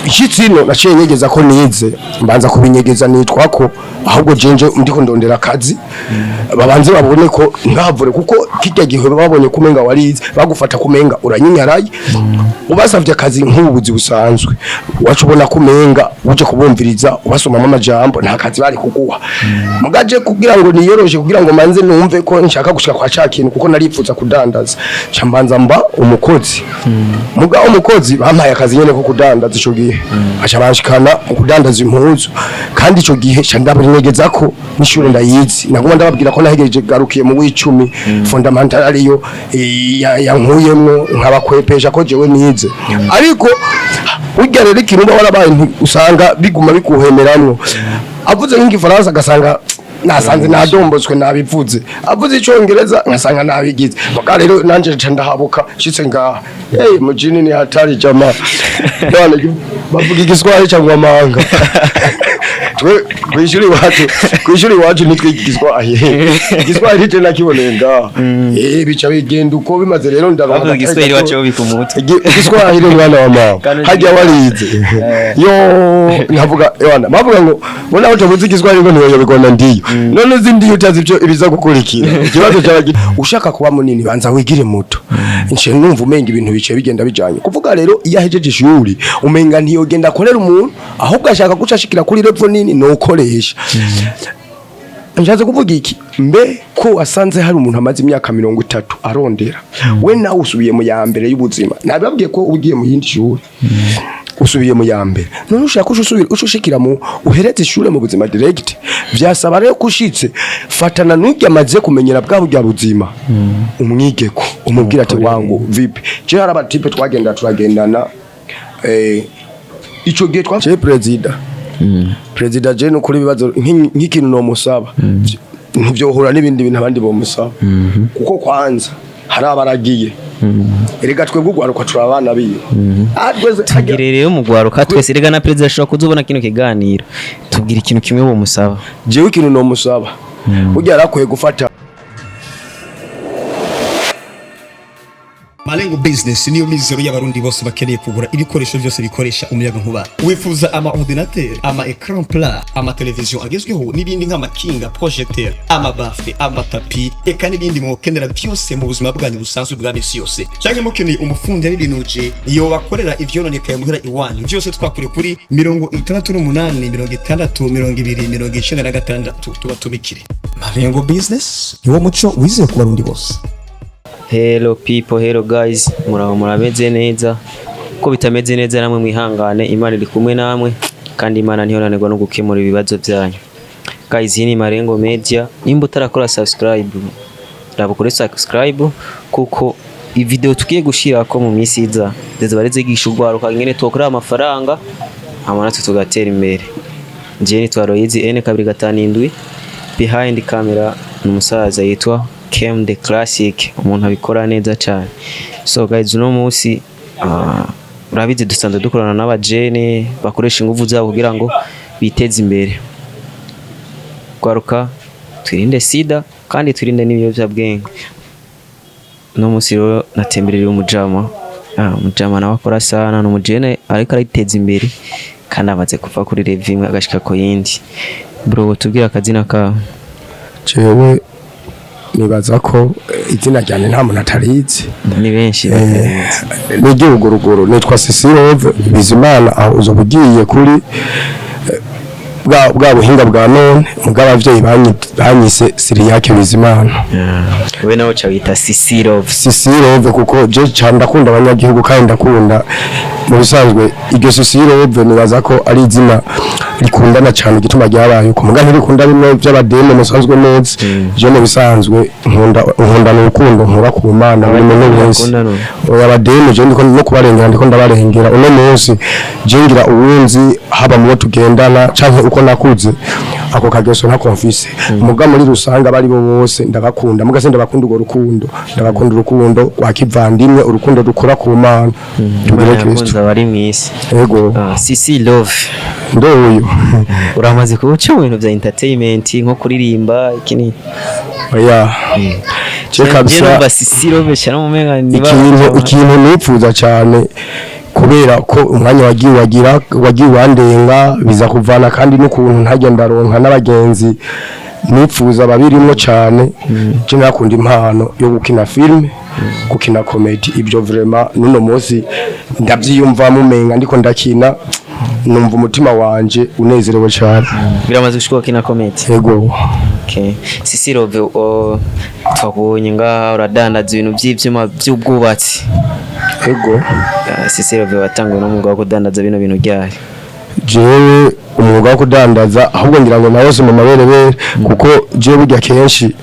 Ishyitsi ino naciye nyegeza ko nize, mbanza kubinyegeza, nitwa ko ahubwo jenje ndiko ndondera akazi, babanze babone ko nkahavure, kuko kirya gihe babonye ko umenga warize, bagufata kumenga uranyinyaraye. Ubasavye akazi nk'ubuzi busanzwe, wacu ubona ko umenga uje kubumviriza, ubasomamo amajambo, nta kazi bari kuguha. Mugaje kugira ngo niyoroshe, kugira ngo manze numve ko nshaka gushika kwa ca kintu, kuko naripfuza kudandaza, ca mbanza mba umukozi. Muga umukozi bampaye akazi nyene ko kudandaza ico gihe, aca banshikana mu kudandaza impuzu. Kandi ico gihe ca ndabinyegeza ko n'ishure ndayizi, naguma ndababwira ko nahegereje, garukiye mu w'icumi fondamental, ariyo yankuyemwo, nkabakwepesha ko jewe nize. Ariko burya rero ikintu uba warabaye usanga biguma bikuhemeramwo. Avuze nk'igifaransa agasanga nasanze nadombotswe nabivuze, avuze icongereza nkasanga nabigize. Muga rero nanje nca ndahabuka, nshitse ngaha, hey, mujini ni hatari jama. None bavuga igiswahili cyangwa amanga? Twe kwishuri iwacu ntitwiga igiswahili. Igiswahili je nakiboneye ngaha. Bica bigenda uko bimaze rero ndaronka. Bavuga igiswahili iwacu bika umutwe. Igiswahili, mwana wa mama. Kandi hajya warize yo nkavuga ewana, bavuga ngo nawe utavuze igiswahili ngo ntiyoyoberwa ndiyo. None uzi ndiyo, utazi ibyo ibiza gukurikira, ikibazo cyaba ushaka kuba munini, banza wigire muto. Nce numva umenga ibintu bice bigenda bijanye kuvuga. Rero iyo ahejeje ishuri, umenga ntiyogenda akorera umuntu, ahubwo ashaka guca ashikira kuri level nini nokoresha. Nshatse kuvuga iki? Mbe ko wasanze hari umuntu amaze imyaka 30 arondera, we nawe usubiye mu ya mbere y'ubuzima? Nababwiye ko ugiye mu yindi shuri, usubiye mu ya mbere, none ushaka usubira ushikira mu uhereze ishure mu buzima direct. Vyasaba rero kushitse fatana n'urya amaze kumenyera bwa burya buzima, umwigeko, umubwira ati: "Wangu, vipi?" Je hari abatipe twagenda turagendana, ico gihe twa je president je nukuri ibibazo nk'ikintu no musaba ntibyohura n'ibindi bintu abandi bomusaba, kuko kwanza hari abaragiye. Erega twebwe ugwaruka turi abana biwe. Ah, twese. Tubwire rero mu gwaruka twese, rega na perezida ashobora kuzobona kino kiganiro. Tubwire ikintu kimwe bomusaba. Jewe ikintu nomusaba, burya yarakwiye gufata Malengo Business niyo mizero y'abarundi bose bakeneye kugura ibikoresho byose bikoresha umuyaga nkuba. Wifuza ama ordinateur, ama écran plat, ama television agezweho n'ibindi nk'amakinga, projecteur, ama baffle, ama tapis, eka n'ibindi mwokenera byose mu buzima bwanyu busanzwe bwa misi yose. Cyangwa mukeneye umufundi y'ibinuje iyo bakorera ivyononekaye muhira iwanyu, byose twakure kuri 68 60 20 96, tubatumikire. Malengo Business niwo muco wizewe ku barundi bose. Hello people, hello guys, muraho, murameze neza? Ko bitameze neza namwe mwihangane, Imana iri kumwe namwe kandi Imana ntiyonanirwa no gukemura ibibazo byanyu. Guys, iyi ni Marengo Media, nimba utarakora subscribe, raba ukore subscribe, kuko video tugiye gushirako mu minsi iza zizoba ari zigisha urwaruka ingene twokorera amafaranga hama natwe tugatera imbere. Njye nitwa Royizi N 257, behind camera ni umusaza yitwa Kem the Classic, umuntu abikora neza cyane. So guys, uno munsi urabizi dusanzwe dukorana n'abajene bakoresha ingufu zabo kugira ngo biteze imbere. Gwaruka, twirinde sida kandi twirinde n'ibiyobyabwenge. Uno munsi rero natembereye umujama, umujama nawe akora sana, ni umujene ariko ariteza imbere kandi amaze kuva kuri level imwe agashika ku yindi. Bro, tubwire akazina kawe. Jewe nibaza ko izina ryanjye nta muntu atarizi. Ni benshi batabizi. N'igihugu ruguru, nitwa Cecile Bizimana. Aho uzoba ugiye kuri bwa buhinga bwa none, mugabo abavyeyi banyise Siriyake Bizimana. We nawe uca wita Sisirov. Cecile, kuko je cyane ndakunda abanyagihugu kandi ndakunda mu bisanzwe iryo Cecile, nibaza ko ari izina rikundana cyane, igituma ryabaye uko muga ntirikunda bimwe by'abademe musanzwe neza. Je mu bisanzwe nkunda urukundo nkura ku Mana buri muntu wese. Bakunda none? Oya, abademe je ndiko no kubarengera, ndiko ndabarengera uno munsi. Je ngira uwunzi, haba mu bo tugendana canke uko nakuze, ako kageso ntako mfise. Muga muri rusange abari bo bose ndabakunda, muga se ndabakunda urwo rukundo, ndabakunda urukundo rwa kivandimwe, urukundo rukura ku Mana tugire Imana yakunze Kristo. abari mw'isi. Ego. Sisi Love. Ndoyo. Uramaze kuba uca mu bintu bya entertainment nko kuririmba iki ni? Oya, je Je kabisa numva Sisi Love cyane mu menga niba ikintu nipfuza cyane ku Kubera ko umwanya wagiye wagira wagiye wandenga, biza kuvana kandi n'ukuntu ntajya ndaronka n'abagenzi nipfuza babirimwo cyane. Je nakunda impano yo gukina filme, gukina comedy. Ibyo vraiment nuno munsi ndavyiyumvamo, umenga ndiko ndakina numva umutima wanje unezerewe cyane. Biramaze gushika kina comedy? Yego. Okay. Sisi Love, twabonye ngaha uradandaza ibintu by'ivyuma by'ubwubatsi. Yego. Sisi Love, watanguye n'umwuga wo kudandaza bino bintu ryari? Jewe umwuga wo kudandaza ahubwo ngira ngo nawe mu maberebere, kuko jewe burya kenshi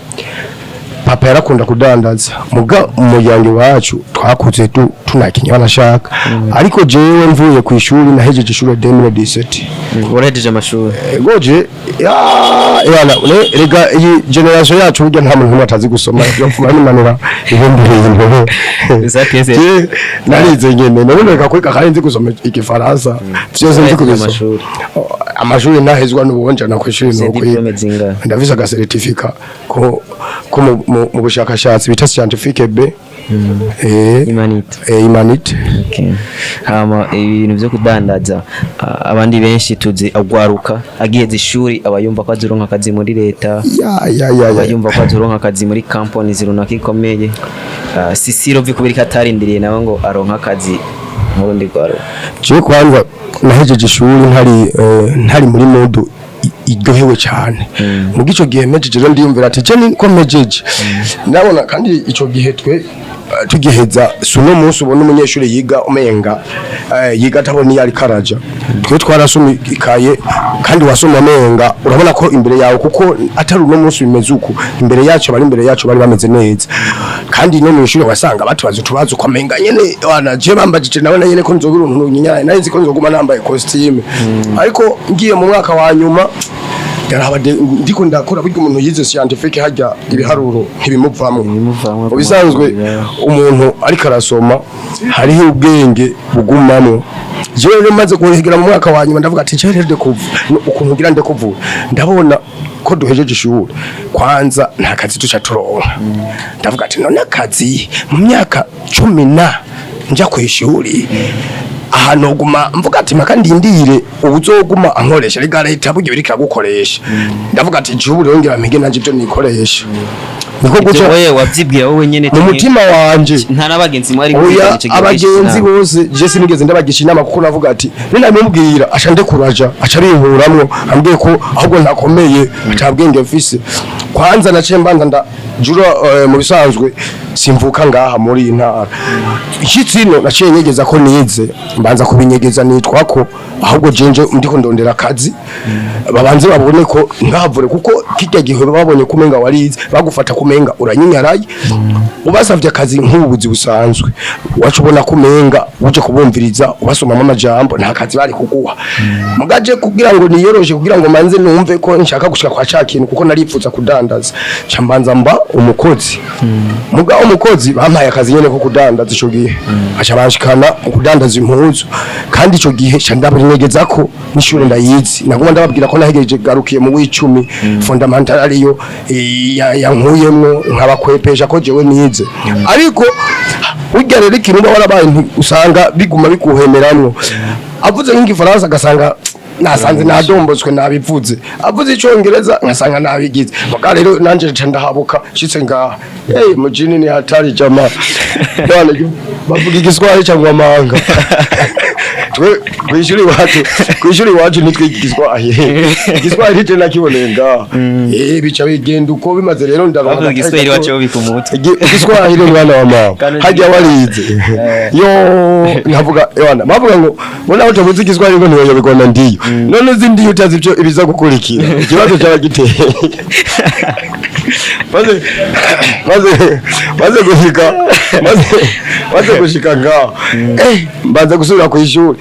papa yarakunda kudandaza, muga umuryango iwacu twakuze tunakinye banashaka. Ariko jewe mvuye ku ishuri, nahejeje ishuri 2017. Warahejeje amashuri? Goje ya yana rega iyi generation yacu burya nta muntu n'umwe atazi gusoma, yo mfuma nimanura ibindi bintu. Za. Je, narize nyene none reka kwiga kandi nzi gusoma igifaransa vyose nzi Warahejeje kubisoma. amashuri? Amashuri ntahezwa n'ubuhonja na kwishuri. Ufise No kwiga. diplome zingahe? Ndafise aga certificat ko mu bushakashatsi bita scientifique B. Humanité. Humanité. Okay. Hama ibintu byo kudandaza, abandi benshi tuzi agwaruka agiheza ishuri aba yumva ko azoronka akazi muri leta, Ya ya ya aba ya. yumva ko azoronka akazi muri companies runaka ikomeye. Sisi Love, kubera ko atarindiriye nawe ngo aronke akazi mu rundi rwaruka? Je kwanza nahejeje ishuri ntari muri mood iryohewe cyane. Mu gico gihe mpejeje rero ndiyumvira ati je niko mpejeje ndabona, kandi ico gihe twe tugiheza si uno munsi ubona umunyeshuri yiga umenga yiga atabona iyo ariko araja. Twe twarasoma ikaye kandi wasoma umenga urabona ko imbere yawe, kuko atari uno munsi bimeze uku, imbere yacu bari imbere yacu bari bameze neza. Kandi no mu ishuri wasanga batubaza utubazo ukomenga nyene wana je bambajije nawe na nyene ko nzogira untu nyinyana, nari nzi ko nzoguma nambaye costume. Ariko ngiye mu mwaka wa nyuma ndaraba ndiko ndakora, burya umuntu yize scientifique hajya ibiharuro ntibimuvamwo. Ntibimuvamwo. Mu bisanzwe umuntu ariko arasoma hariho ubwenge bugumamwo. Jewe rero maze kuhegera mu mwaka wa nyuma ndavuga ati jewe rero ndekuva ukuntu ngira ndekuvura, ndabona ko duhejeje ishuri kwanza nta kazi duca turonka. Ndavuga ati none akazi mu myaka 10 na nja kw'ishuri ahantu hoguma, mvuga ati maka ndindire ubuzoguma ankoresha, rega leta burya biriko iragukoresha. Ndavuga ati jewe rero ngira mpige nanje ibyo nikoresha, niko Ibyo guca wowe wavyibwira wowe nyene? Mu mutima wanje. Nta n'abagenzi mwari Oya. kumvikana ico gihe? Abagenzi bose je sinigeze ndabagisha inama, kuko navuga ati ninamubwira aca ndekuraja aca binkuramwo ambwiye ko ahubwo ntakomeye atabwenge mfise. Kwanza naciye mbanza nda jura mu bisanzwe simvuka ngaha muri iyi ntara. Nshitsi ino naciye nyegeza ko nize, mbanza kubinyegeza nitwa ko ahubwo jenje ndiko ndondera akazi, babanze babone ko ntibahavure, kuko kirya gihe babonye ko umenga warize bagufata kumenga uranyinyaraye. Ubasavye akazi nk'ubuzi busanzwe wacu ubona ko umenga uje kubumviriza ubasomamo amajambo, nta kazi bari kuguha. Mugaje kugira ngo niyoroshe, kugira ngo manze numve ko nshaka gushika kwa ca kintu, kuko naripfuza kudandaza, ca mbanza mba umukozi. Muga umukozi bampaye akazi nyene ko kudandaza ico gihe, aca banshikana mu kudandaza impuzu. Kandi ico gihe ca ndabinyegeza ko n'ishure ndayizi, naguma ndababwira ko nahegeje garukiye mu w'icumi fondamental ariyo yankuyemwo, nkabakwepesha ko jewe nize. Ariko burya rero ikintu uba warabaye usanga biguma bikuhemeramwo. Avuze nk'igifaransa agasanga nasanze nadombotswe nabivuze, avuze icongereza nkasanga nabigize. Muga rero nanje nca ndahabuka nshitse ngaha, hey, mujini ni hatari jama. None bavuga igiswahili cyangwa amanga? Twe kwishuri iwacu ntitwiga igiswahili. Igiswahili je nakiboneye ngaha. Bica bigenda uko bimaze rero ndaronka. Bavuga igiswahili iwacu bo bika umutwe. Igiswahili mwana wa mama. Kandi hajya warize yo nkavuga ewana bavuga ngo mbona utavuze igiswahili ngo ntiwayobigona ndiyo. None uzi ndiyo utazi ibyo ibiza gukurikira, ikibazo cyaba giteye. Maze gushika ngaho mbanza gusubira ku ishuri.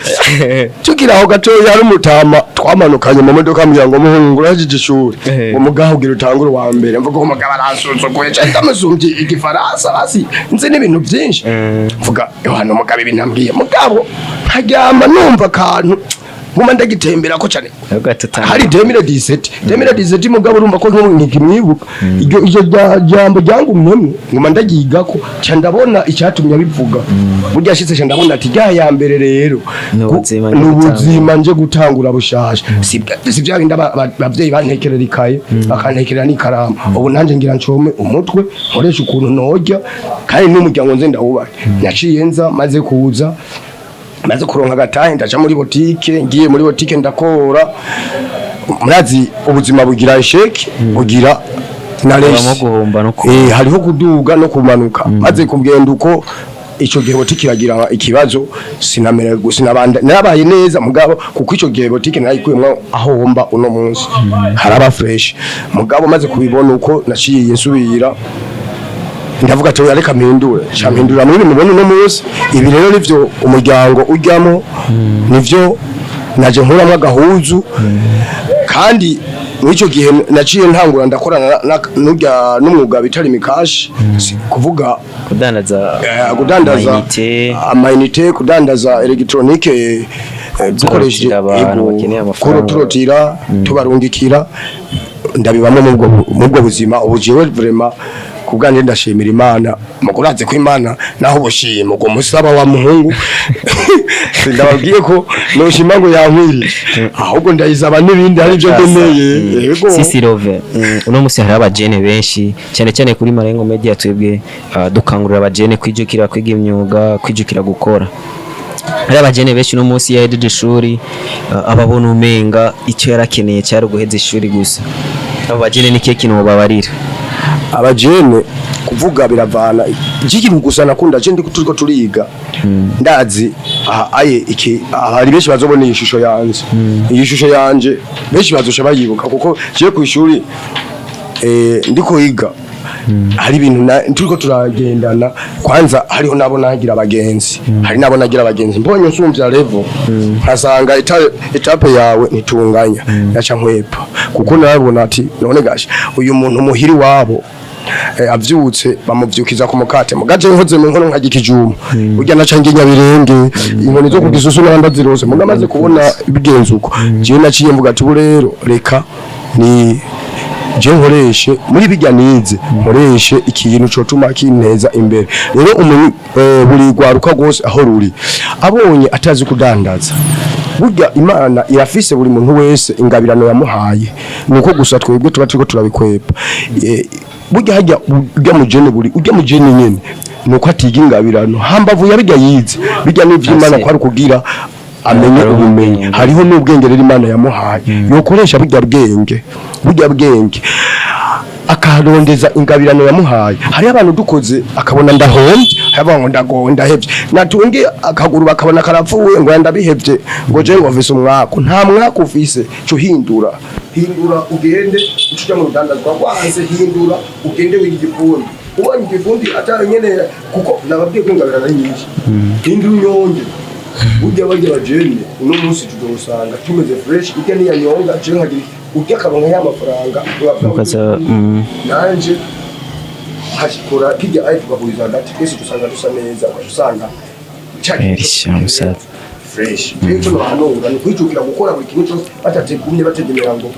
Tukiri aho gatoya hari umutama twamanukanye mu modoka ambwira ngo muhungu urangije ishuri, ngo mugaho ugira utangure uwa mbere. Mvuga ngo umugabo aransuzuguye cyane, ndamusumbye igifaransa basi nzi n'ibintu byinshi. Mvuga yohana umugabo ibintu ambwiye, mugabo nkaryama numva akantu. Nguma ndagitemberako cyane. Ahubwo tutanga. Hari 2017, 2017, mugabo urumva ko nkimwibuka iryo jambo ryangumyemwo, nguma ndaryigako, ca ndabona icyatumye abivuga. Burya ashitse, ca ndabona ati rya ya mbere rero Ni ubuzima nje ni gutangura. Ubuzima nje gutangura bushasha, si bya bindi abavyeyi bantekerera ikaye, bakantekerera n'ikaramu. Ubu nanjye ngira ncome umutwe, nkoresha ukuntu norya kandi n'umuryango nze ndawubahe. Naciye nza, maze kuza, maze kuronka agatahe, ndaja muri botike. Ngiye muri botike ndakora. Murazi ubuzima bugira échec, bugira na Habamo réussite. guhomba no Hariho kuduga no kumanuka. Maze kugenda uko, ico gihe botike iragira ikibazo, sinamera sinabanda narabaye neza mugabo, kuko ico gihe botike narayikuyemwo aho homba uno munsi haraba fresh. Mugabo maze kubibona uko, naciye nsubira ndavuga ati: "Oya, reka mpindure." Ca mpindura muri ibintu mubona uno munsi. Ibi rero nivyo umuryango ujyamo, nivyo naje nkuramwo agahuzu. Kandi muri icyo gihe naciye ntangura ndakorana n'urya n'umwuga bita Lumicash, si kuvuga kudandaza kudandaza amayinite. Amayinite, kudandaza électronique, dukoresheje Turotira abantu ego, bakeneye amafaranga. Turotira, tubarungikira. Ndabibamo mubwo buzima. Ubu jewe vraiment kubwanjye ndashimira Imana. Mukuraze ko Imana naho ubushima ubwo musaba wa muhungu, ndababwiye ko noshima ngo yankwiriye, ahubwo ndayisaba n'ibindi hari ibyo nkeneye, yego. Sisi Love, uno musi hari abajene benshi cyane cyane kuri Marengo Media. Twebwe dukangurira abajene kwijukira kwiga imyuga, kwijukira gukora. Hari abajene benshi uno munsi yahejeje ishuri, ababona umenga icyo yarakeneye cyari uguheza ishuri gusa. Abo bajene ni kihe kintu babarira? Abajene, kuvuga biravana. Ikintu gusa nakunda je, ndi turiko turiga, ndazi aha aye iki aha, hari benshi bazobona iyi shusho yanje. Iyi shusho yanje benshi bazosha bayibuka, kuko je ku ishuri ndiko yiga, hari ibintu turiko turagendana. Kwanza hariho nabo nagira abagenzi, hari nabo nagira abagenzi, mbonye nsumvya level, nkasanga étape yawe ntitunganya, naca nkwepa, kuko narabona ati: "None gashe uyu muntu muhiri wabo avyutse bamuvyukiza ku mukate, mugaje nkoze mu nkono nkarya ikijumba." Burya naca nginya birenge inkoni zo kugisusu n'abandi zirose. Muga maze kubona bigenze uko, jewe naciye mvuga ati: "Ubu rero reka ni je nkoreshe muri bijya nize, nkoreshe ikintu cotuma kinteza imbere." Rero umuntu buri rwaruka rwose aho ruri, abonye atazi kudandaza, burya Imana irafise buri muntu wese ingabirano yamuhaye, nuko gusa twebwe tuba turiko turabikwepa. Burya hajya urya mujene, buri urya mujene nyene nuko atiga ingabirano hambavu ya bijya yize, bijya n'ivy'Imana, Ase. ko ari kugira amenye Hariho ubumenyi. ubwenge. Hariho n'ubwenge rero Imana yamuhaye, yokoresha burya bwenge, burya bwenge akarondeza ingabirano yamuhaye. Hariho abantu dukoze akabona ndahombye, haba ngo ndagowe, ndahevye, natunge akaguru bakabona karapfuye, ngo ndabihevye, ngo je ngo mfise umwaku. Nta mwaku ufise. Cyo hindura, hindura ugende uca mu rudandazwa rwanze, hindura ugende wiga igifundi. Ubonye igifundi atari nyene, kuko nababwiye ko ingabirano ari nyinshi. Hindura unyonge. Burya barya bajene uno munsi tuzosanga tumeze fresh, urya niyanyonga, je nkagira urya akaronka ya mafaranga. Mukaza, nanje nkashikora kijya ayi, tugahuriza hagati, twese dusanga dusa neza, ugaca usanga ca kintu Erisha, musaza. fresh. Rero icyo nohanura ni kwijukira gukora buri kintu cyose, batategumye bategemera ngo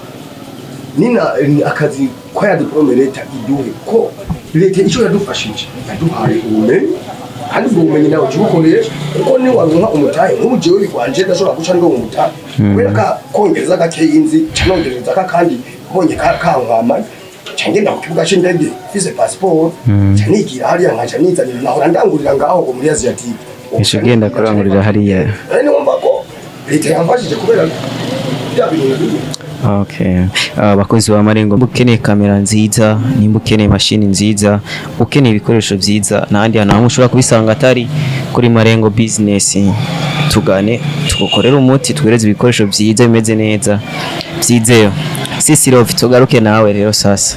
nina ni akazi ko ya diplôme leta iduhe, ko leta icyo yadufashije yaduhaye ubumenyi, kandi ubwo bumenyi nawe uca ubukoresha, kuko ni waronka umutahe. Nk'ubu jewe bikwanje ndashobora guca ndonka umutahe kubera ka kongereza gakeyi nzi, ca nongereza ka, kandi mbonye ka kankwama, ca ngenda ku kibuga c'indege mfise passeport, ca nigira hariya, nkaca nizanira. Nahora ndangurira ngaho ngo muri Asiatique. Uca ugenda kurangurira hariya. Niwumva ko leta yamfashije kubera bya bintu nabiye. Okay. Abakozi ba Marengo, nimba ukeneye kamera nziza, nimba ukeneye mashini nziza, ukeneye ibikoresho byiza, n'ahandi hantu hamwe ushobora kubisanga atari kuri Marengo Business. Tugane tugukorere umuti, tuguhereze ibikoresho byiza bimeze neza byizewe. Sisi Love, tugaruke nawe rero sasa.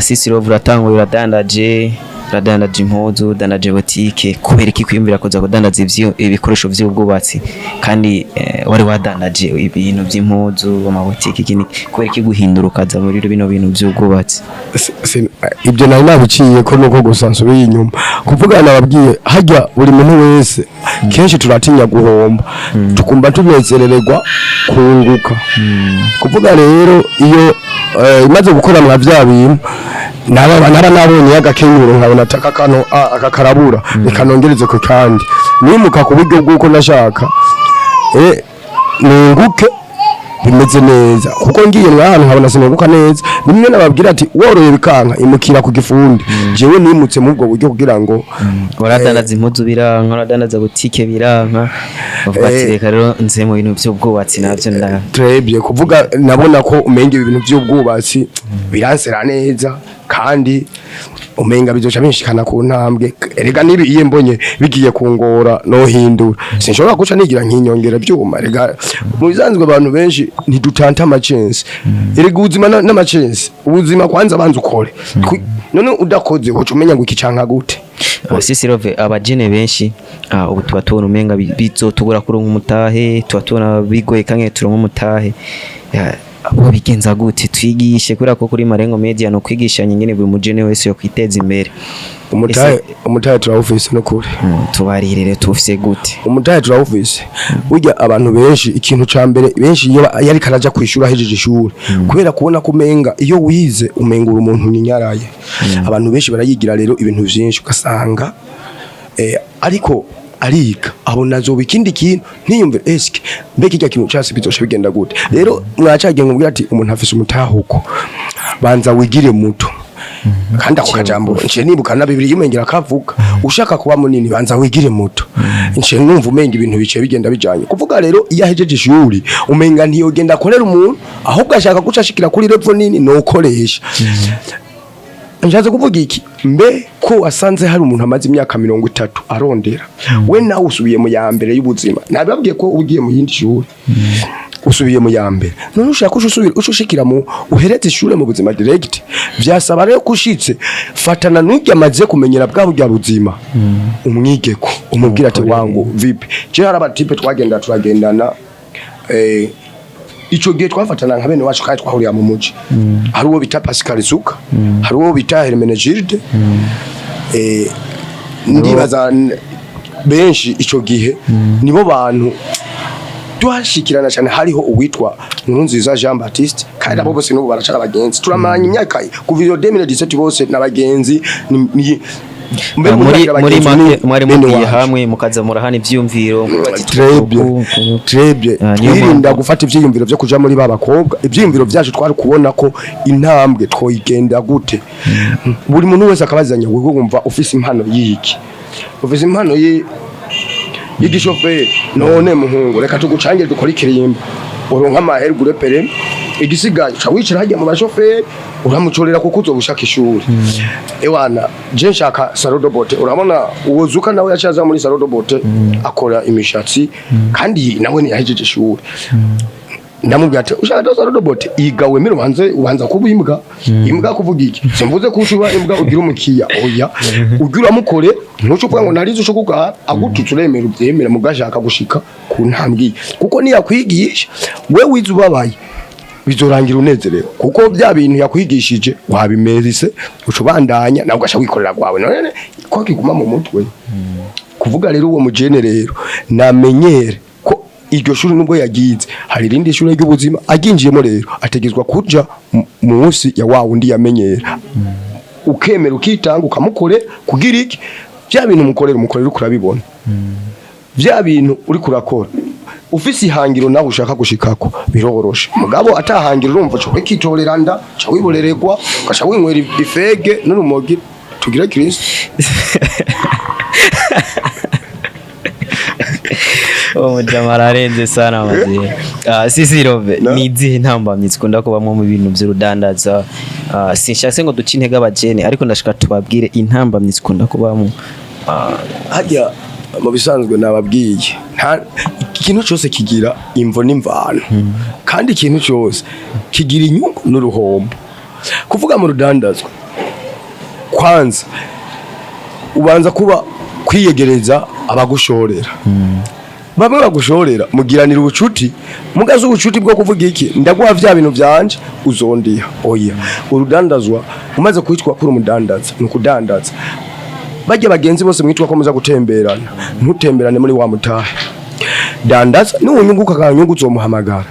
Sisi Love, uratanguye, uradandaje. Uradandaje impuzu, udandaje botike, kubera iki kwiyumvira kuza kudandaza ibikoresho vy'ubwubatsi kandi wari wadandaje ibintu vy'impuzu, amabotike, iki n'iki? Kubera iki guhindura ukaza muri bino bintu vy'ubwubatsi? Ibyo nari nabiciye ko nuko gusa nsubiye inyuma kuvuga, nababwiye hajya buri muntu wese kenshi turatinya guhomba, tukumva tunezerererwa kunguka. Kuvuga rero iyo imaze gukora mwa vya bintu naba nabonye agakenyuro, nkabona ataka kano aka karabura, reka nongereze ku kandi nimuka ku buryo bw'uko nashaka nunguke bimeze neza, kuko ngiye mwahantu nkabona sinunguka neza. Nimwe nababwira ati woroye bikanka imukira ku gifundi. Jewe nimutse muri ubwo buryo kugira ngo Waradandaza impuzu biranka, waradandaza butike biranka, bavuga ati reka rero nze mu bintu vy'ubwubatsi navyo nda Trebye kuvuga nabona ko umenga ibi bintu by'ubwubatsi biransera neza kandi umenga bizoca binshikana ku ntambwe. Erega nibi iye mbonye bigiye kungora nohindura, sinshobora guca nigira nkinyongera byuma. Erega mu bisanzwe abantu benshi ntidutanta amachance. Erega ubuzima n'amachance, ubuzima kwanza banza ukore. None udakoze uca umenya ngo iki canka gute? Sisi Love, abajene benshi ubu tuba tubona umenga bizotugora kuronka umutahe, tuba tubona bigoye kange turonka umutahe. Abo bigenza gute? Twigishe, kubera ko kuri Marengo Media no kwigishanya ingene buri mujene wese yo kwiteza imbere. Umutahe Ese- umutahe turawufise no kuri. Tubarire rero, tuwufise gute? Umutahe turawufise. Burya abantu benshi, ikintu ca mbere benshi iyo yariko araja kwishura ahejeje ishuri, kubera kubona ko umenga iyo wize umenga uri umuntu nyinyaraye, abantu benshi barayigira rero ibintu vyinshi, ugasanga ariko ariga abona azoba ikindi kintu, ntiyumve eske mbega kirya kintu case bizosha bigenda gute. Rero mwacagiye nkubwira ati umuntu afise umutahuko, banza wigire muto. Kandi ako kajambo nciye nibuka na Bibiliya imengera kavuga ushaka kuba munini banza wigire muto. Nciye numva umenga ibintu biciye bigenda bijanye. Kuvuga rero iyo ahejeje ishuri umenga ntiyogenda akorera umuntu, ahubwo ashaka guca ashikira kuri level nini nokoresha. Nshatse kuvuga iki? Mbe ko wasanze hari umuntu amaze imyaka 30 arondera, we nawe usubiye mu ya mbere y'ubuzima. Nababwiye ko ugiye mu yindi shuri usubiye mu ya mbere, none ushaka usubira ushikira mu uhereze ishure mu buzima direct. Vyasaba rero kushitse fatana n'urya amaze kumenyera bwa burya buzima, umwigeko umubwira ati wangu vipi. Je hari abatipe twagenda turagendana, ico gihe twafatana nka bene wacu kandi twahurira mu muji. Hari uwo bita Pascal Zuka, hari uwo bita Hermenegilde, ndibaza benshi ico gihe nibo bantu twashikirana cyane. Hariho uwitwa Nkurunziza Jean Baptiste, kandi abo bose n'ubu baracara abagenzi, turamaranye imyaka kuva iyo 2017, bose n'abagenzi mbere Muri umuntu muri abagenzi make ni mwari bene mugiye wacu. hamwe mukaza murahana ivyumviro mukavuga ati Trebye trebye. Ah, niyo Twirinda mpamvu. gufata ivyiyumviro vyo kuja muri ba bakobwa. Ivyiyumviro vyacu twari kubona ko intambwe twoyigenda gute. Buri muntu wese akabazanya: wewe wumva ufise impano yiki? Ufise impano y'igishoferi? None muhungu, reka tugucangire dukore ikirimba uronka amahera ugure permis, igisigaye uca wicara hajya mu bashoferi uramucorera kuko uzoba ushaka ishuri. Ewana je nshaka salon de beauté. Urabona uwo Zuka nawe yacaza muri salon de beauté akora imishatsi, kandi nawe ntiyahejeje ishuri. Ndamubwira ati ushaka do salon de beauté, iga wemere ubanze ubanza kuba imbwa. Imbwa kuvuga iki? Simvuze ko ushuba imbwa ugira umukiya, oya, ugira uramukore, ntuce uvuga ngo narize uco kugaha agututse, uremera ubyemera mugashaka gushika ku ntambwe, kuko niyakwigisha we wize ubabaye bizorangira unezerewe, kuko bya bintu yakwigishije wabimerise, uca ubandanya nawe ugasha wikorera kwawe none ko kiguma mu mutwe. Kuvuga rero uwo mujene rero namenyere ko iryo shuri nubwo yagize hari irindi shuri ry'ubuzima aginjiyemo, rero ategezwa kuja munsi ya wa wundi yamenyera, ukemera ukitanga ukamukore kugira iki? Bya bintu umukorera umukorera uriko urabibona, bya bintu uri kurakora ufise ihangiro nawe ushaka gushikako biroroshe. Mugabo atahangiro urumva uca wikitorera nda, uca wiborererwa, ugaca winywera ifege n'urumogi. Tugire Kristo. Uwo mujama ararenze sana maze. Sisi Love, No. ni izihe ntambamyi zikunda kubamwo mu bintu vy'urudandaza? Sinshatse ngo duce intege abajene, ariko ndashaka tubabwire intambamyi zikunda kubamwo. Hajya mu bisanzwe nababwiye nta ikintu cyose kigira imvo n'imvano, kandi ikintu cyose kigira inyungu n'uruhombo. Kuvuga mu rudandazwa kwanza Ubanza kuba kwiyegereza abagushorera. Bamwe bagushorera mugiranira ubucuti, mugaze ubucuti bwo kuvuga iki: ndaguha vya bintu vyanje uzondiha. Oya, urudandazwa umaze kwitwa kuri umudandaza ni ukudandaza. Bajya bagenzi bose mwitwa ko muza gutemberana, ntutemberane muri wa mutahe. Dandaza, nunyunguka kanyungu uzomuhamagara.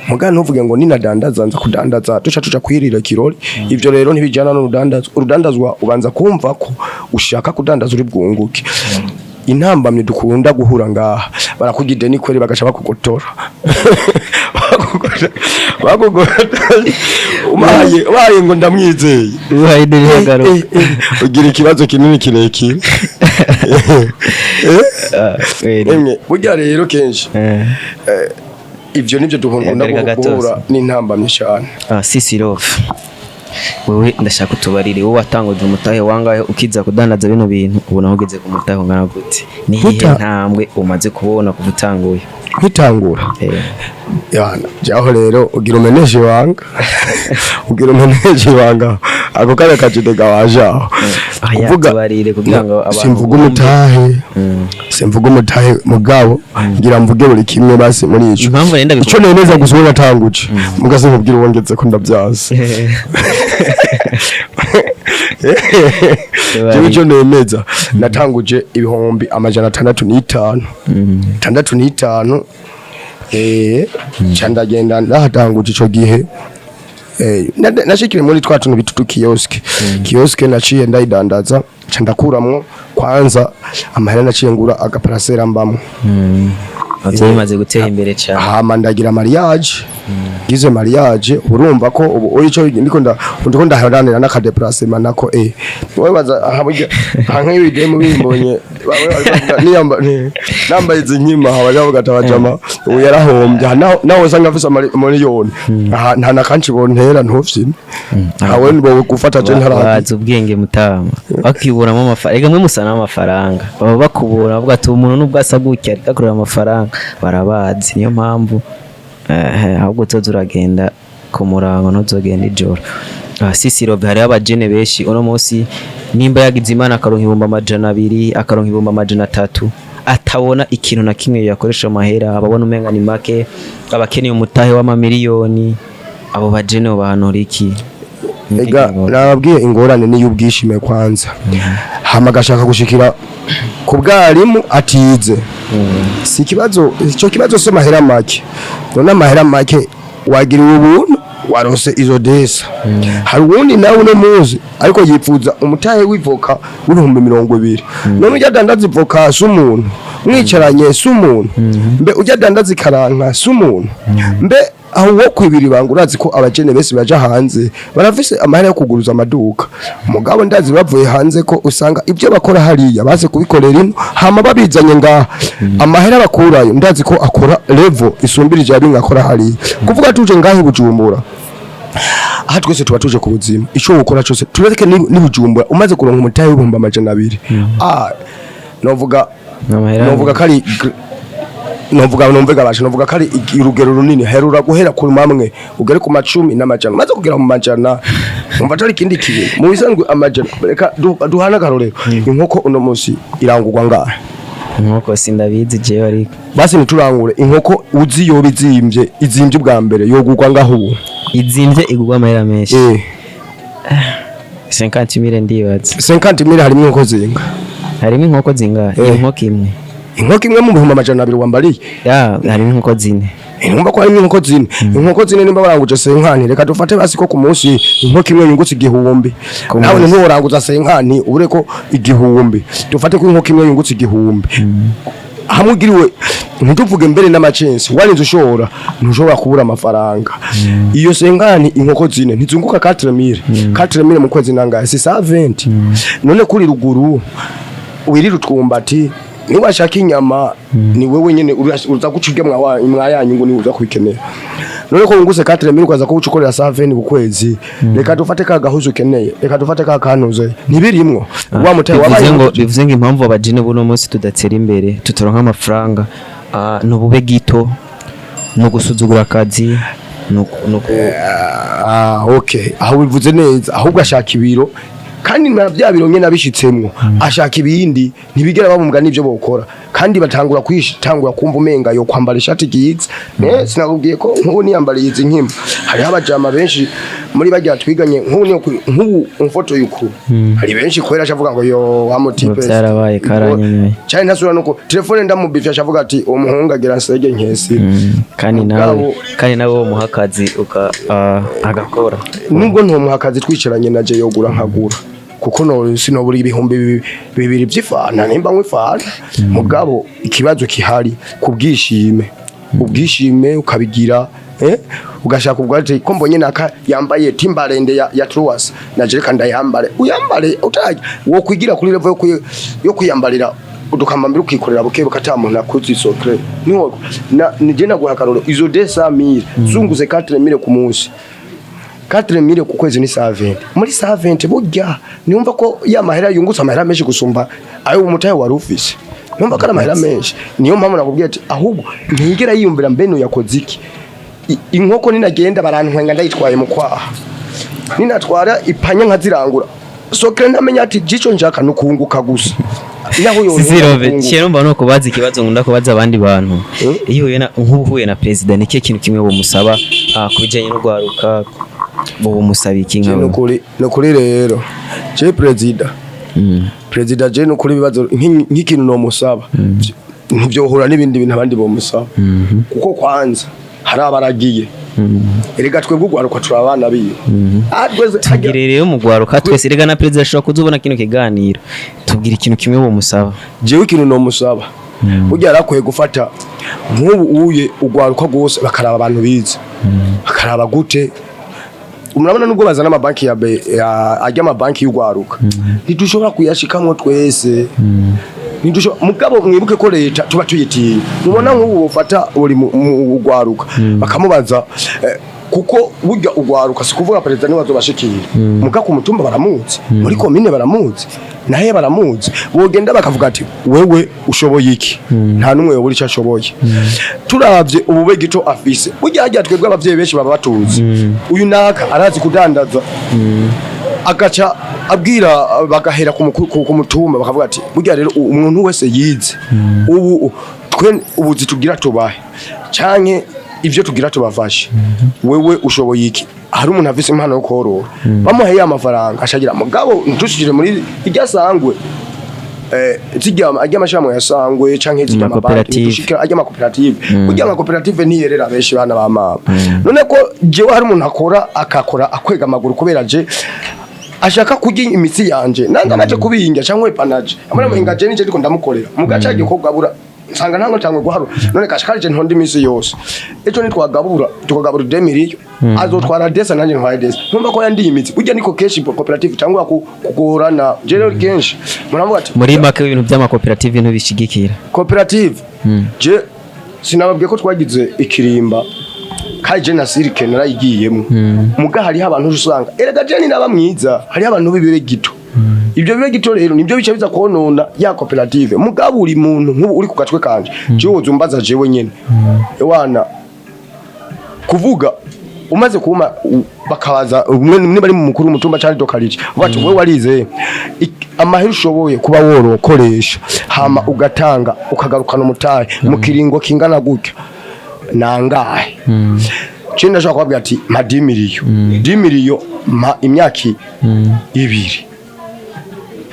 Muga ntuvuge ngo ninadandaza nza kudandaza tuca tuca kwirira kirori. Ivyo rero ntibijana n'urudandazwa. Urudandazwa ubanza kumva ko ushaka kudandaza uri bwunguke. Intambamye dukunda guhura ngaha, barakugira ideni kweri, bagaca bakugotora, bakugotora ubaye ubaye ngo ndamwizeye. Ubaye ideni. Eh, eh, ugira ikibazo kinini kirekire. Emwe, burya rero kenshi ivyo nivyo dukunda Erega gatozi. guhura n'intambamye cyane. Ah, Sisi Love, wewe ndashaka utubarire, wowe watanguje umutahe wangahe ukiza kudandaza bino bintu? Ubu naho ugeze ku mutahe ungana gute? Ni iyihe ntambwe umaze kubona kuva utanguye? Nkitangura, yana jaho rero ugira umeneshe ibanga, ugira umeneshe ibanga ako kanya kajidega waje aho. Aya, tubarire kugira ngo abantu simvuga bumve. Umutahe, simvuga umutahe, mugabo ngira mvuge buri kimwe basi muri ico. Impamvu rero Ico nemeza gusa, uwo natanguje, muga sinkubwira uwongeze ko ndabyaza. Jewe ico nemeza, natanguje 605, 65. Ca ndagenda ndahatanguje ico gihe. Nashikiye muri twa tuntu bita kioske. Kioske naciye ndayidandaza, ca ndakuramwo kwanza amahera, naciye ngura agaparasera mbamwo. Abavyeyi bimaze gutera imbere cyane. Hama ndagira mariage. Ngize mariage, urumva ko ubu ico ndiko ndaharanira n'aka déplacement nako. Wowe baza aha, burya aha nk'ibidemu bimbonye bamwe baravuga niyamba nambaye izi nkima, bavuga ati abajama ubu yarahombye. Aha naho usanga afise miliyoni, aha nta na kanshi bontera ntufyine hawe bo gufata je ntaragira. Bazi ubwenge mutama, bakiburamo amafaranga. Rega mwe musa n'amafaranga, baba bakubura bavuga ati umuntu nubwo asa gutya ariko akorera amafaranga, barabazi. Niyo mpamvu ahubwo uzoza uragenda ku murango, ntuzogenda ijoro. Ah, Sisi Robe, hariho abajene benshi uno munsi nimba yagize Imana akaronka 200,000, akaronka 300,000, atabona ikintu na kimwe yakoresha amahera, ababona umenga ni make, abakeneye umutahe w'amamiliyoni. Abo bajene bahanura iki? Ega nababwiye, ingorane niyo ubwishime kwanza, hama agashaka gushikira ku bwarimu atize. Si ikibazo icyo kibazo, si amahera make. None amahera make wagiriwe ubuntu, warose izo desa. Hari uwundi nawe uno muzi ariko yipfuza umutahe w'ivoka w'20,000. None ujya adandaza ivoka si umuntu mwicaranye? Si umuntu? Mbe ujya adandaza ikaranka si umuntu? Mbe aho wo kwibira ibanga, urazi ko abajene bese baja hanze barafise amahera yo kuguruza amaduka. Mugabo ndazi bavuye hanze ko usanga ibyo bakora hariya baze kubikorera ino, hama babizanye ngaha, amahera bakurayo ndazi ko akora level isumbirije abinga akora hariya. Kuvuga tuje ngaha i Bujumbura, aha twese tuba tuje ku buzima, ico wokora cyose tureke ni Bujumbura. Umaze kuronka umutahe w'200,000, novuga Amahera. Novuga ko ari novuga numvega basha, novuga ko ari urugero runini. Herura guhera ku mamwe ugere ku macumi n'amajana. Maze kugera mu majana, umva atari ikindi kintu. Mu bisanzwe amajana, reka duhane akarorero. Inkoko uno munsi irangurwa ngahe? Inkoko sindabizi jewe ariko. Basi ntiturangure inkoko, uzi yoba izimvye, izimvye ubwa mbere yogurwa ngaho ubu? Izimvye igurwa amahera menshi. 50 mille ndibaza. 50 mille harimo inkoko zinga? Harimo inkoko zingahe? Inkoko imwe. Inkoko imwe mu 200,000 wambariye? Ya, harimo inkoko zine. Numva ko harimo inkoko zine. Inkoko zine nimba baranguje cinquante, reka dufate basi ko ku munsi inkoko imwe yungutse 1000. Ku Nawe munsi. ntiworanguza cinquante, ubure ko 1000. Dufate ko inkoko imwe yungutse 1000, hamwe ugiriwe, ntituvuge mbere n'amacensi, warinze ushobora, ntushobora kubura amafaranga. Iyo cinquante, inkoko zine ntizunguka 4000? 4000 mu kwezi nangahe? Si 120? None kuri ruguru wirira utwumbati, niwashaka inyama ni wewe nyene uza guca urya mwayanyu ngo ni uza kubikenera. None ko wunguse 4000, ukaza ko ukorera 120 ku kwezi, reka dufate ka gahuzu ukeneye, reka dufate ka kanuze, ntibirimwo wa mutahe Bivuze wabaye. ngo, bivuze ngo impamvu abajene buno munsi tudatera imbere, tutaronka amafaranga, ni ubube gito, ni ugusuzugura akazi, ni Ah, okay, aho bivuze neza. Ahubwo ashaka ibiro. Kandi na bya biro nyene abishitsemwo ashaka ibindi, ntibigera babumbwa n'ivyo bokora, kandi batangura kwishitangura kumva umenga yo kwambara ishati ryiza. Sinakubwiye ko nk'ubu niyambariye izi nkima, hariho abajama benshi muri barya twiganye, nk'ubu niyo nk'ubu umfoto yuko hari benshi kwera ashavuga ngo yo wa mutipe. Ngo vyarabaye karanyenyeye. Cyane, ntasubira nuko telefone ndamubifya, ashavuga ati uwo muhungu agira nsege nkesi. Kandi nawe Mugabo- kandi nawe wo muha akazi uka agakora. Nubwo ntomuha akazi, twicaranye na je yogura nkagura, kuko no sinobura 2000 vy'ifanta nimba nywa ifanta. Mugabo ikibazo kihari ku bwishime, ubwishime ukabigira, ugashaka ubwo ko mbonye naka yambaye Timberland ya Truwas, na je reka ndayambare. Uyambare utajya wo kwigira kuri level yo kuyambarira udukambambiri, ukikorera buke buke ata muntu akuzi sokre. Niho na nije naguha akaroro, izo 200,000 zunguze 4000 ku munsi, 4000 ku kwezi ni 120. Muri 120 burya niumva ko ya mahera yungutse amahera menshi gusumba ayo umutahe wari ufise. Numva ko ari amahera menshi. Niyo mpamvu nakubwiye ati ahubwo ntiyigera yiyumvira mbe yakoze iki. Inkoko ninagenda barantwenga ndayitwaye mu kwaha, ninatwara ipanya nkazirangura sokre, ntamenya ati jico nshaka nukunguka gusa naho yo. Sisirobe cyo numva no kubaza ikibazo nkunda kubaza abandi bantu. Iyo uhuye na nk'ubu uhuye na president, ni ikihe kintu kimwe bumusaba ku bijyanye n'urwaruka? Bumusaba iki nkawe? Nukuri, nukuri rero je president, president je nukuri ibibazo nk'ikintu nomusaba ntibyohura n'ibindi bintu abandi bomusaba, kuko kwanza hari abaragiye. Erega twebwe urwaruka turi abana biwe. Ah, twese. Tubwire rero mu rwaruka twese, rega na president ashobora kuzubona kino kiganiro. Tubwire ikintu kimwe bumusaba. Jewe ikintu nomusaba, burya yarakwiye gufata nk'ubu uye urwaruka rwose, bakaraba abantu bize, bakaraba gute. Murabona nubwo bazana amabanki ya ajya amabanki y'urwaruka, ntidushobora kuyashikamwo twese. Mugabo mwibuke ko leta tuba tuyitinya. Mubona nk'ubu bufata buri mu urwaruka bakamubaza, kuko burya urwaruka si kuvuga perezida niwe azobashikira, muga ku mutumba baramuzi, muri komine baramuzi, nahe baramuzi. Bogenda bakavuga ati wewe ushoboye iki? Nta numwe yobura icyo ashoboye. Turavye ubube gito afise, burya harya twebwe abavyeyi benshi baba batuzi uyu naka arazi kudandaza, agaca abwira bagahera ku mutumba bakavuga ati burya rero umuntu wese yize ubu twe ubuzi tugira tubahe canke ivyo tugira tubafashe. Wewe ushoboye iki? Hari umuntu afise impano yo korora, bamuhaye amafaranga ashagira. Mugabo ntushikire muri irya sangwe, zijya ajya amashirahamwe ya sangwe canke zijya amabanki. Amakoperative. Dushikira ajya amakoperative. Burya amakoperative ntiyerera benshi bana ba mama. None ko jewe hari umuntu akora akakora akwega amaguru kubera je ashaka kurya imitsi yanje, nanga naje kubinga cyangwa epanaje amara muhinga, je nije ndiko ndamukorera mugaca gikogabura nsanga ntango cyangwa guharura. None kashikari je ntonda iminsi yose, ejo nitwagabura tukagabura 2 miliyo, azotwara desa nanje ntwaye desa, ntumva ko yandiye imitsi. Burya niko kenshi koperative cyangwa kugorana. Je rero kenshi muravuga ati Muri make ibintu by'amakoperative ntubishigikira? Koperative, je sinababwiye ko twagize ikirimba kandi je na sirike narayigiyemo. Muga hariho abantu usanga erega je ni naba mwiza, hariho abantu b'ibire gito. Ibyo bibe gito rero nibyo bica biza konona ya koperative. Mugabo uri muntu nk'ubu uri ku gatwe kanje, jewe uzumbaza jewe nyene ewana kuvuga umaze kuma bakabaza umwe niba ari mu mukuru w'umutumba cyangwa dokarije bati wewe warize, amahera ushoboye kuba worokoresha hama ugatanga ukagarukana umutahe mu kiringo kingana gutya nangahe? Je ndashobora kubabwira ati mpa 10 miliyo, 10 miliyo mpa imyaka 2,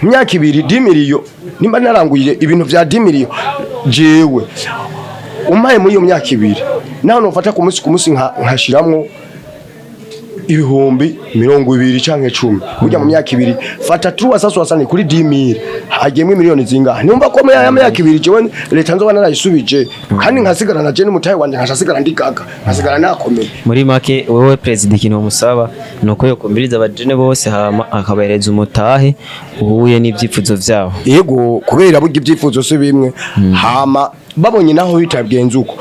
imyaka 2, 10 miliyo nimba naranguye ibintu vya 10 miliyo, jewe umpaye muri iyo myaka 2, naho nofata ku munsi ku munsi nkashiramwo 20,000 canke 10, burya mu myaka 2 fata 360 kuri 10,000, hagiyemwo miliyoni zingahe? Numva ko muri aya myaka 2 jewe leta nzoba narayisubije, kandi nkasigara na je n'umutahe wanje, nkasigara ndi gaga, nkasigara nakomeye. Muri make wewe perezida ikintu umusaba ni uko yokumviriza abajene bose hama akabahereza umutahe uhuye n'ibyifuzo vyabo. Yego, kubera burya ibyifuzo si bimwe. Hama babonye naho bitabwenze uko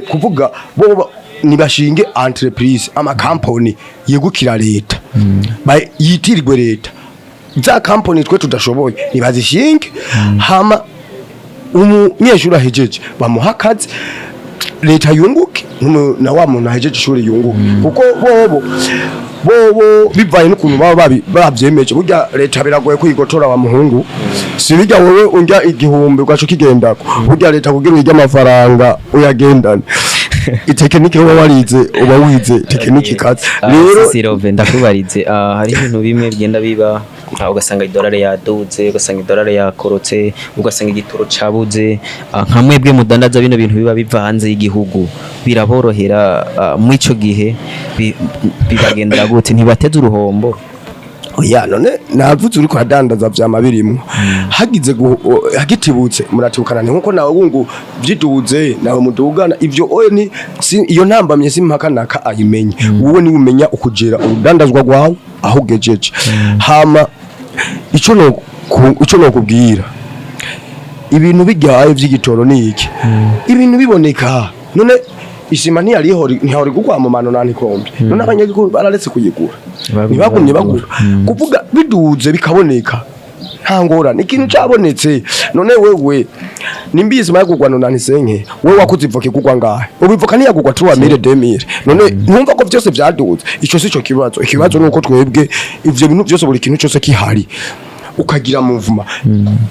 kuvuga bo nibashinge entreprise, amakampani yegukira leta, yitirirwe leta. Za kampani twe tudashoboye nibazishinge, hama umunyeshuri ahejeje bamuha akazi, leta yunguke, na wa muntu ahejeje ishuri yunguke, kuko bobo Bobo bivaye n'ukuntu baba bavyemeje. Burya leta biragoye kwigotora wa muhungu, si bijya wowe urya 1000 ugaca ukigendako. Burya leta kugira urya amafaranga uyagendane, itekinike uba warize, uba wize tekinike ikaze. Rero Sirove, ndakubarize, hari ibintu bimwe bigenda biba, ugasanga idolari yaduze, ugasanga idolari yakorotse, ugasanga igitoro cabuze. Nka mwebwe mudandaza bino bintu biba biva hanze y'igihugu, biraborohera muri ico gihe bibagendera gute? Ntibateze uruhombo? Oya, none navuze uriko uradandaza vyama birimwo. Hagize hagitibutse muratibukana, ni nkuko nawe wungu vyiduze nawe mudugana ivyo. Oye, ni si, iyo ntambamye simpaka naka ayimenye. Wowe ni umenya ukujera urudandazwa rwawe aho ugejeje. Hama ico no kubwira, ibintu bijyaye vy'igitoro ni iki, ibintu biboneka. None isima ntiyarihori, ntihori kugwa mu mano nanikombe? None abanyagihugu bararetse kuyigura? Ntibagumye bagura. Kuvuga biduze bikaboneka, nta ngorane, ikintu cabonetse. None wewe nimba isima yagurwa nonani senke, wewe wakuze ivoka igurwa ngahe? Ubu ivoka ntiyagurwa 3000, 2000. None ntumva ko vyose vyaduze? Ico sico kibazo. Ikibazo nuko twebwe ivyo bintu byose, buri kintu cyose kihari, ukagira muvuma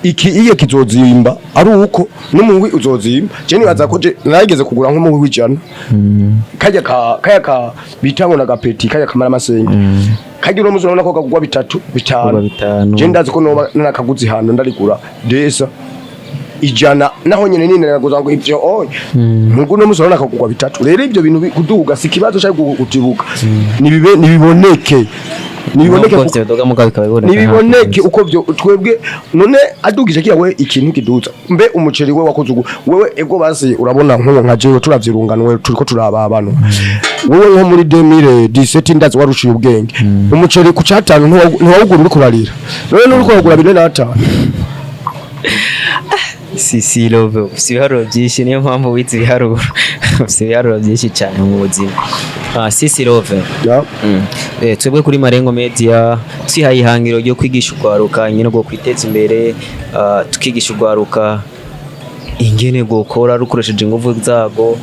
iki iye kizozimba ari uko n'umuhwi uzozimba. Je nibaza ko je narigeze kugura nk'umuhwi w'100, kajya ka kaya ka bita ngo nagapeti, kajya kamara amasenge, kajya uno muzi urabona ko kagugwa bitatu, bitanu. Kugwa bitanu. Je ndazi ko noba narakaguze hano ndarigura desa 100, naho nyene nini naraguza ngo ivyo oya. Nubwo uno musi urabona kagugwa bitatu. Rero ivyo bintu kuduga si ikibazo cyo gutibuka, nibibe nibiboneke, nibiboneke. Nubwo vyodoga mugabo bikaba biboneka. Nibiboneke uko byo twebwe. None adugije kiya we ikintu kiduza mbe umuceri we wakoze ugu wewe ego basi urabona nk'uwo nka jewe turavyirunganwe, turiko turababano. Wewe nko muri 2017 ndazi warushiye ubwenge, umuceri ku catanu ntiwawugura uriko urarira. None nuriko uragura 45. Si love, ufise ibiharuro byinshi, niyo mpamvu wize ibiharuro. Ufise ibiharuro byinshi cyane mu buzima. Sisi Love. Ya. Twebwe kuri Marengo Media twihaye ihangiro ryo kwigisha urwaruka ingene rwo kwiteza imbere, tukigisha urwaruka ingene rwokora rukoresheje ingufu zarwo,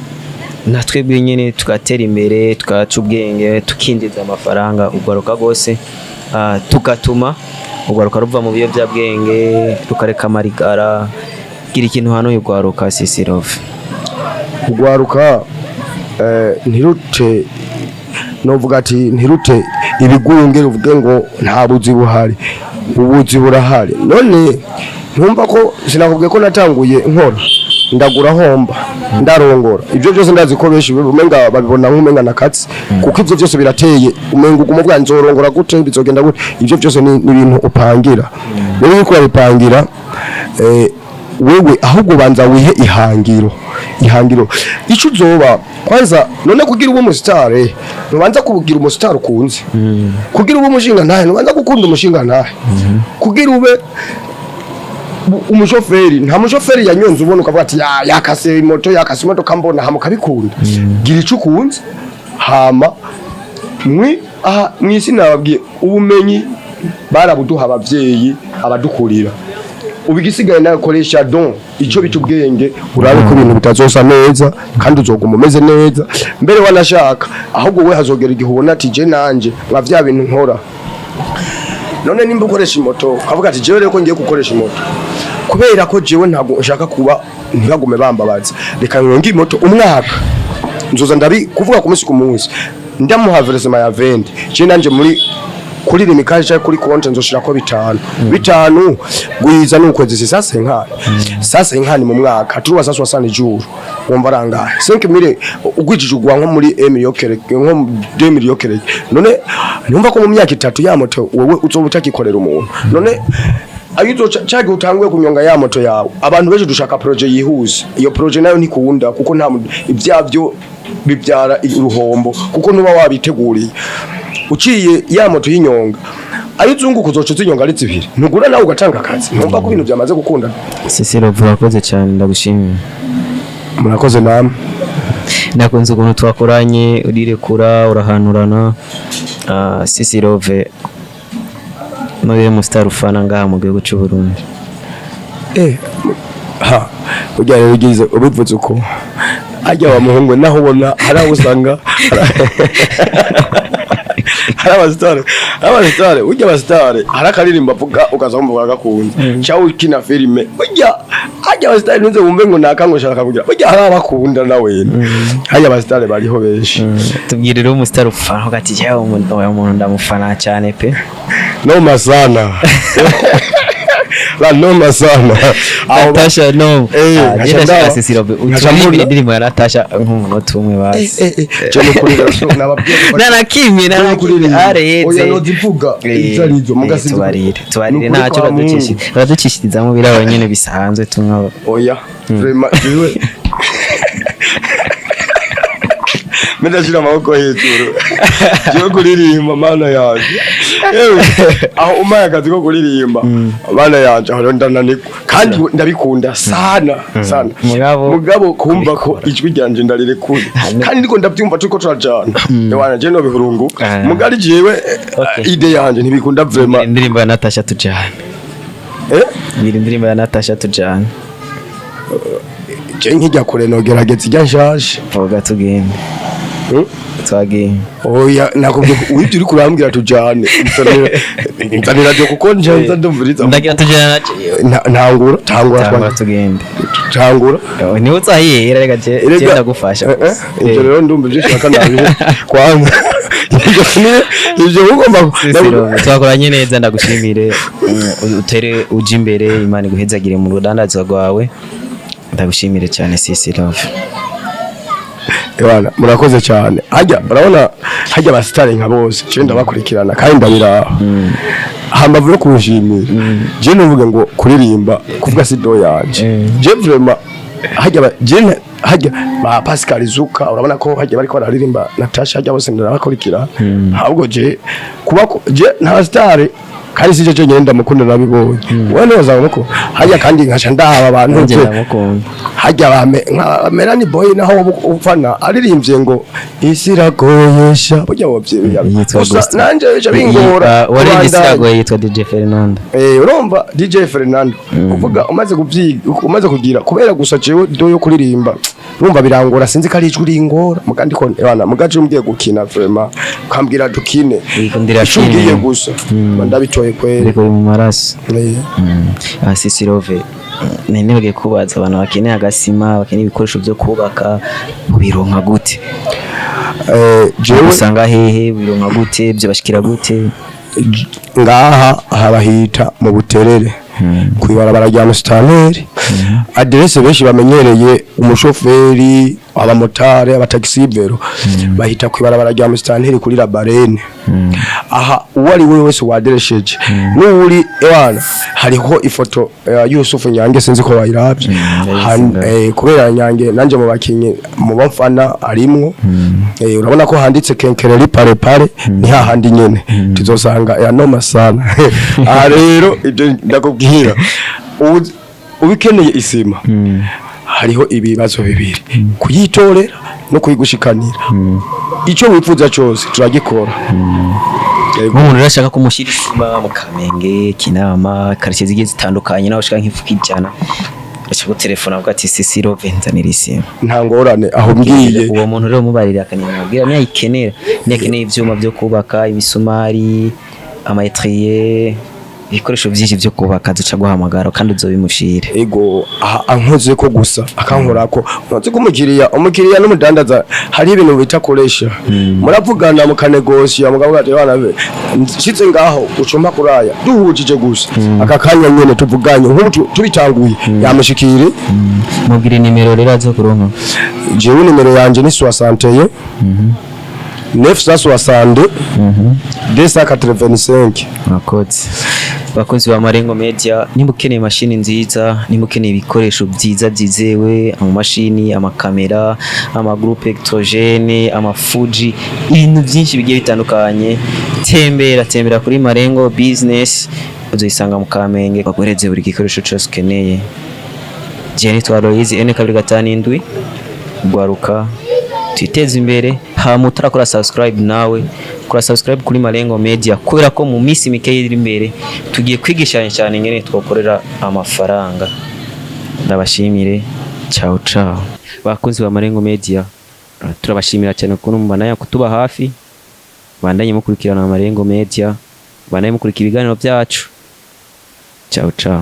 na twebwe nyene tugatera imbere, tugaca ubwenge, tukinjiza amafaranga urwaruka rwose, tugatuma urwaruka ruva mu biyobyabwenge, rukareka amarigara. Gira ikintu hano urwaruka, Sisi Love. Kugwaruka ntirute, novuga ati ntirute ibigunge uvuge ngo nta buzi buhari. Ubuzi burahari. None ntumva ko sinakubwiye ko natanguye nkora, ndagura, homba, ndarongora? Ibyo byose ndazi ko benshi umenga babibona nk'umenga nakatsi, kuko ibyo byose birateye umenga uguma uvuga nzorongora gute, bizogenda gute. Ibyo byose ni ibintu upangira. Rero iyo uriko urabipangira, wewe ahubwo banza wihe ihangiro, ihangiro ico uzoba kwanza. None kugira ube umusitare ntubanza kugira umusitare ukunze? Kugira ube umushinga ntahe ntubanza gukunda umushinga ntahe? Kugira ube umushoferi, nta mushoferi yanyonze ubona ukavuga ati yakase moto, yakase imodoka mbona, hama ukabikunda. Gira ico ukunze. Hama mwi aha mwisi nababwiye, ubumenyi barabuduha abavyeyi, abadukurira. Ubu igisigaye nawe koresha don icyo bita ubwenge, urabe ko ibintu bitazosa neza kandi uzoguma umeze neza mbere wanashaka. Ahubwo we hazogera igihe ubona ati je nanje nka vya bintu nkora. None nimba ukoresha imoto ukavuga ati jewe rero ko ngiye gukoresha imoto kubera ko jewe ntabwo nshaka kuba ntibagume bambabaza, reka nyonge imoto umwaka nzoza ndabi kuvuga ku munsi ku munsi ndamuha versement ya 20, je nanje muri kuri Lumicash cyangwa kuri konti nzoshirako bitanu bitanu, gwiza n'ukwezi si sasa nkani sasa nkani mu mwaka turuwa sasa wasana ijuru wumva arangahe 5000 ugwijije ugwa nko muri emiliyokere, nko mu 2 miliyokere. None numva ko mu myaka 3 ya moto wewe uzoba utakikorera umuntu. None ayo uzoca cyagihe utanguye kunyonga ya moto yawe. Abantu benshi dushaka projet yihuse. Iyo projet nayo ntikunda, kuko nta ibyavyo bibyara uruhombo, kuko ntuba wabiteguriye. Uciye ya moto y'inyonga, ayo uzunguka uzoca uzinyonga ari zibiri, ntugura nawe ugatanga akazi. Ntumva ko ibintu byamaze gukunda? Sisi Love, urakoze cyane, ndagushimiye. Murakoze namwe. Nakunze ukuntu twakoranye, urirekura, urahanurana. Sisi Love, n'uyu mustar ufana ngaha mu gihugu cy'u Burundi? Ha, burya rero ugize ubivuze uko ajya wa muhungu, naho ubona hari aho usanga Hari abasitari, abasitari burya, abasitari hari akaririmbo avuga ukaza wumva uragakunze, cyangwa ukina filime. Burya harya abasitari, ntuze wumve ngo naka ngo ushaka kugira, burya hari abakunda na wene. Harya abasitari bariho benshi. Tubwire rero umusitari ufana uvuga ati: "Jewe uyu muntu ndamufana cyane pe." Noma sana, la noma sana. Natasha no. Eh, Ah, nkaca je ndashaka ndaba. Sisi Robe Nkaca uturirimbe mbona. indirimbo ya Natasha nk'umunota umwe basi. Je nukuri nababwiye ko Narakimye, narakimye areze. Oya, nozivuga izo arizo muga sinzi. Tubarire, tubarire. Nukuri Ntacyo. kwa Mungu. Uraducishirizamo biraba nyene bisanzwe tumwe. Oya, vraiment jewe ndashira amaboko hejuru. Jewe kuririmba, mana yanje, yewe aho umpaye akazi ko kuririmba, mana yanje, aho ndananirwa, kandi ndabikunda sana sana. Mugabo- Mugabo kumva ko ijwi ryanje ndarirekuye, kandi ndiko ndabyumva turiko turajana, ewana je no bihurunguka. Ah. Mugari jewe Okay. idée yanje ntibikunda vraiment. Indirimbo ya Natasha tujane. Eh. Bwira indirimbo ya Natasha tujane. Je nkijya kure nogerageza ijya nshaje. Vuga tugende. Hmm? Twagiye. Oya, nakubwiye ko wibyo uri kurambwira tujane, nzanira ryo kuko nje nza ndumviriza. Ndagira tujane na Ntangura tangura. Tangura tugende. Tangura. Niwe uzahiyera, reka je ndagufasha gusa. Ibyo rero ndumva ibyo ushaka nabihe kwanza, ibyo ni ibyo ugomba. Sisi Robe, twakoranye neza, ndagushimire. Utere uje imbere, Imana iguhezagire mu rudandazwa rwawe. Ndagushimire cyane, Sisi Love. Ebana, murakoze cyane. Hajya urabona hajya abasitari nka bose je ndabakurikirana kandi ndabiraha hambavu yo kunshimira. Je nuvuge ngo kuririmba kuvuga si do yanje. Je vraiment hajya je hajya ba Pascal Zuka, urabona ko hajya bariko bararirimba Natasha, hajya bose ndabakurikira. Ahubwo je kuba je nta star kandi si je nyene ndamukunda, nabibonye wewe ntiwazabona ko hajya kandi nkaca ndaba abantu Nanjye je ndamukunda. Hajya bame nka Melanie Boy, naho woba ufana aririmbye ngo isi iragoyesha, burya wovyemera. Yitwa Gusa Gusto. nanje bica bingora Waririmbye kubandanya. Isiragoye yitwa DJ Fernando. Eh, urumva DJ Fernando kuvuga umaze kuvyiga umaze kugira kubera gusa jewe do yo kuririmba urumva birangora, sinzi ko ari ijwi ringora muga ndiko bana muga je umbwiye gukina vraiment ukambwira dukine. Wikundira Ico umbwiye filime. gusa mba ndabitoye kweri. Ariko uri mu maraso. Eh. Ah, Sisi Love, nari kubaza abantu bakeneye agasima, bakeneye ibikoresho byo kubaka, ubironka gute? Eh, jewe Usanga hehe? Ubironka gute? Byo bashikira gute? Ngaha habahita mu Buterere kw'ibarabara rya Musitaneri, aderese benshi bamenyereye, umushoferi, abamotari, abataxi-vélo bahita kw'ibarabara rya Musitaneri kuri la Barene. Aha uwo ari we wese waderesheje n'uri ewana hariho ifoto ya Yusufu Nyange, sinzi ko wayiravye. Kubera Nyange nanje mu bakinyi mu bafana arimwo. Urabona ko handitse quincaillerie pare pare, ni hahandi nyene tuzosanga ya noma sana. Aha rero ibyo ndakubwira, ubikeneye isima hariho ibibazo bibiri: kuyitorera no kuyigushikanira. Icyo wifuza cyose turagikora. Yego. Nk'umuntu rero ashaka kumushyira isima mu Kamenge, Kinama, quartier zigiye zitandukanye, nawe ushaka nk'ifuka 100, aca gutelefona avuga ati: "Sisi Love, nzanira isima." Nta ngorane, aho mbwiye. Uwo muntu rero mubarira akanimubwira niyayikenera, niyakeneye ivyuma byo kubaka, imisumari, ama étrier, ibikoresho byinshi byo kubaka, duca guhamagara kandi uzobimushire. Ego, aha ankoze ko gusa akankorako nkoze ko umukiriya n'umudandaza hari ibintu bita koresha, muravugana mukanegosiya, mukavuga ati: "Bana be nshitse ngaho ucumpa kuraya duhujije gusa aka kanya nyene tuvuganye nk'ubu tubitanguye yamushikire." Mubwire nimero rero azo kuronka. Jewe nimero yanje ni 61 962 285. Murakoze bakozi ba Marengo Media. Nimba ukeneye mashini nziza, nimba ukeneye ibikoresho byiza byizewe, amamashini, amakamera, amagroupe électrogène, amafuji, ibintu byinshi bigiye bitandukanye, tembera tembera kuri Marengo Business, uzoyisanga mu Kamenge, baguhereze buri gikoresho cyose ukeneye. Jewe nitwa Aloyizi N 257. Gwaruka twiteze imbere. Hama utarakora subscribe, nawe kora subscribe kuri Marengo Media, kubera ko mu minsi mike iri imbere tugiye kwigishanya cyane ingene twakorera amafaranga. Ndabashimire, ciao ciao. Bakunzi ba Marengo Media, turabashimira cyane ukuntu mubandanya kutuba hafi. Bandanye mukurikirana Amarengo Media, bandanye mukurikira ibiganiro byacu. Ciao ciao.